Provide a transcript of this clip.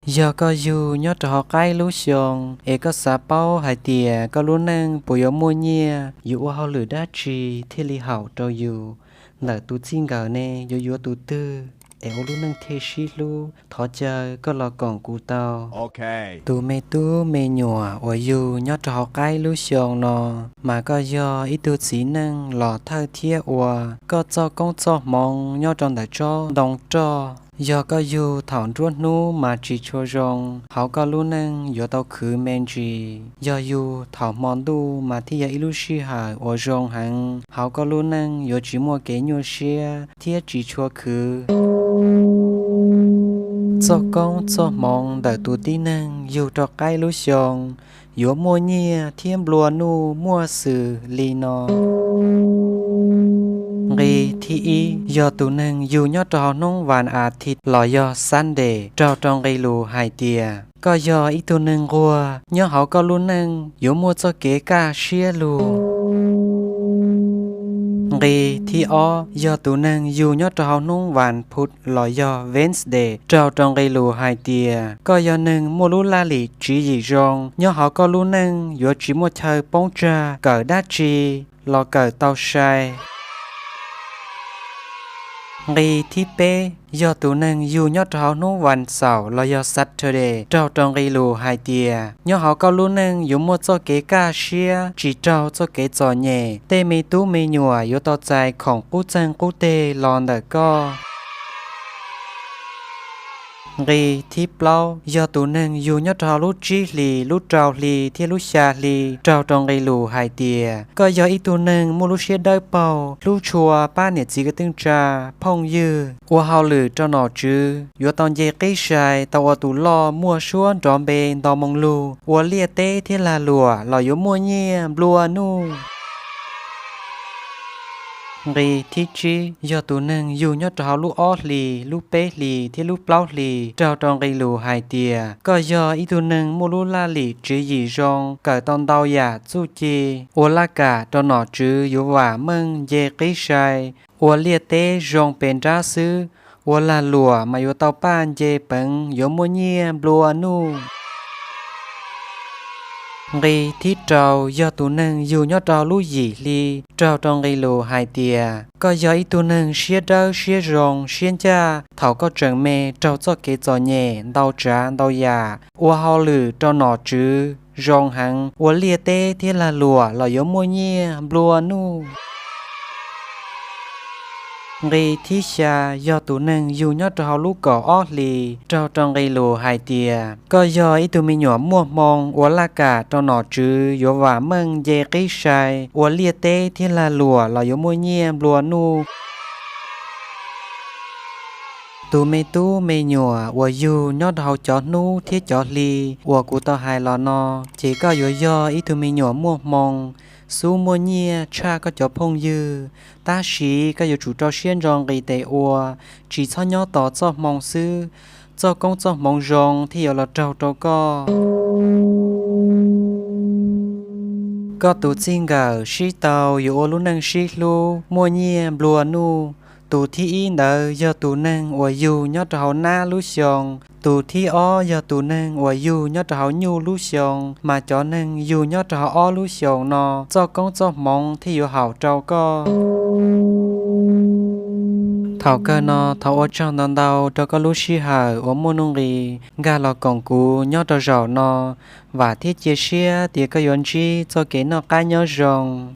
Yog koj yug nyob rau hauv qaib lub xyoo es koj xav paub hais tias koj lub neej puas yuav muaj nyiaj, yuav ua hauj lwm dab tsi thiaj li haum rau yus ntawm tus txij nkawm ne, yuav yuav tus twg es ua lub neej thiaj sib hlub, thov caw koj los koom kuv tau. Tus me tub me nyuam uas yug nyob rau hauv qaib lub xyoo no, mas koj yog ib tug txiv neej los thawj thiab ua koj txoj koob txoj hmoov nyob rau ntawm tsob ntoo roj. Yog koj yug thaum nruab hnub mas tsis tshua zoo, hauv koj lub neej yuav tau khwv me ntsis. Yog yug thaum hmo ntuj mas thiaj yog ib lub sij hawm uas zoo heev, hauv koj lub neej yuav tsis muaj kev nyuaj siab thiab tsis tshua khwv. Txoj koob txoj hmoov ntawm tus tib neeg yug rau qaib lub xyoo yuav muaj nyiaj thiab nplua nuj muaj xws li no. Nqi thib ib, yog tus neeg yug nyob rau hauv hnub vas as thiv los yog Sunday, raug rau nqi lus hais tias koj yog ib tug neeg nquag, nyob hauv koj lub neej yuav muaj txoj kev kaj siab lug. Nqi thib ob, yog tus neeg yug nyob rau hauv hnub vas phuv los yog Wednesday, raug rau nqi lus hais tias koj yog neeg muaj lub laj lim tswv yim zoo, nyob hauv koj lub neej yuav tsis muaj chaw poob tsag, kawm dab tsi los kawm tau sai. Nqi thib peb, yog tus neeg yug nyob rau hauv hnub vas xaum los yog Saturday, raug rau nqi lus hais tias nyob hauv koj lub neej yuav muaj txoj kev kaj siab, tsis raug txoj kev txom nyem, tej me tub me nyuam yuav tau txais khoom qub txeeg qub teg los ntawm koj. Nqi thib plaub, yog tus neeg yug nyob rau hauv lub tsib hlis, lub rau hli thiab lub xya hli, raug rau nqi lus hais tias koj yog ib tug neeg muaj lub siab dawb paug, hlub tshua pab niam txiv kwv tij neej tsa, phooj ywg, ua hauj lwm rau nom tswv yuav tau nce qib sai, tau ua tus loj muaj suab nrov npe nto moo lug, ua liaj teb thiab lag luam los yuav muaj nyiaj nplua nuj. Nqi thib tsib, yog tus neeg yug nyob rau hauv lub ob hlis, lub peb hlis thiab lub plaub hlis, raug rau nqi lus hais tias koj yog ib tug neeg muaj lub laj lim tswv yim zoo, kawm tau ntau yam txuj ci, ua laj kam rau nom tswv yuav vam meej nce qib sai, ua liaj teb zoo pes nrab xwb, ua lag luam mas yuav tau paj nce peev, yuav muaj nyiaj nplua nuj. Nqi thib rau, yog tus neeg yug nyob rau lub yim hli, raug rau nqi lus hais tias koj yog ib tug neeg siab dawb siab zoo siab ncaj, thaum koj tseem me raug txoj kev txom nyem ntau tsav ntau yam, ua hauj lwm rau nom tswv zoo heev, ua liaj teb thiab lag luam los yuav muaj nyiaj nplua nuj. Nqi thib xya, yog tus neeg yug nyob rau hauv lub kaum ob hlis, raug rau nqi lus hais tias koj yog ib tug me nyuam muaj hmoo, ua laj kam rau nom tswv yuav vam meej nce qib sai, ua liaj teb thiab lag luam los yuav muaj nyiaj nplua nuj. Tus me tub me nyuam uas yug nyob rau hauv cov hnub thiab cov hli uas kuv tau hais los no, ces koj yuav yog ib tug me nyuam muaj hmoo, xub muaj nyiaj tshaj koj cov phooj ywg, tab sis koj yuav tsum rau siab ntso nqis tes ua, tsis txhob nyob tos txoj hmoo xwb, txoj koob txoj hmoov zoo thiaj yuav los raug rau koj. Koj tus txij nkawm sib tau yuav ua lub neej sib hlub muaj nyiaj nplua nuj. Tus thib ib ntawd yog tus neeg uas yug nyob rau hauv nab lub xyoo, tus thib ob yog tus neeg uas yug nyob rau hauv nyuj lub xyoo, mas cov neeg yug nyob rau hauv ob lub xyoos no txoj koob txoj hmoov thiaj yuav haum rau koj. Thaum kawg no thov ua tsaug ntau ntau rau koj lub sij hawm uas muaj nuj nqis nkag los koom kuv nyob rau zaum no. Vam thiab cia siab tias koj yuav ntsib txoj kev noj qab nyob zoo.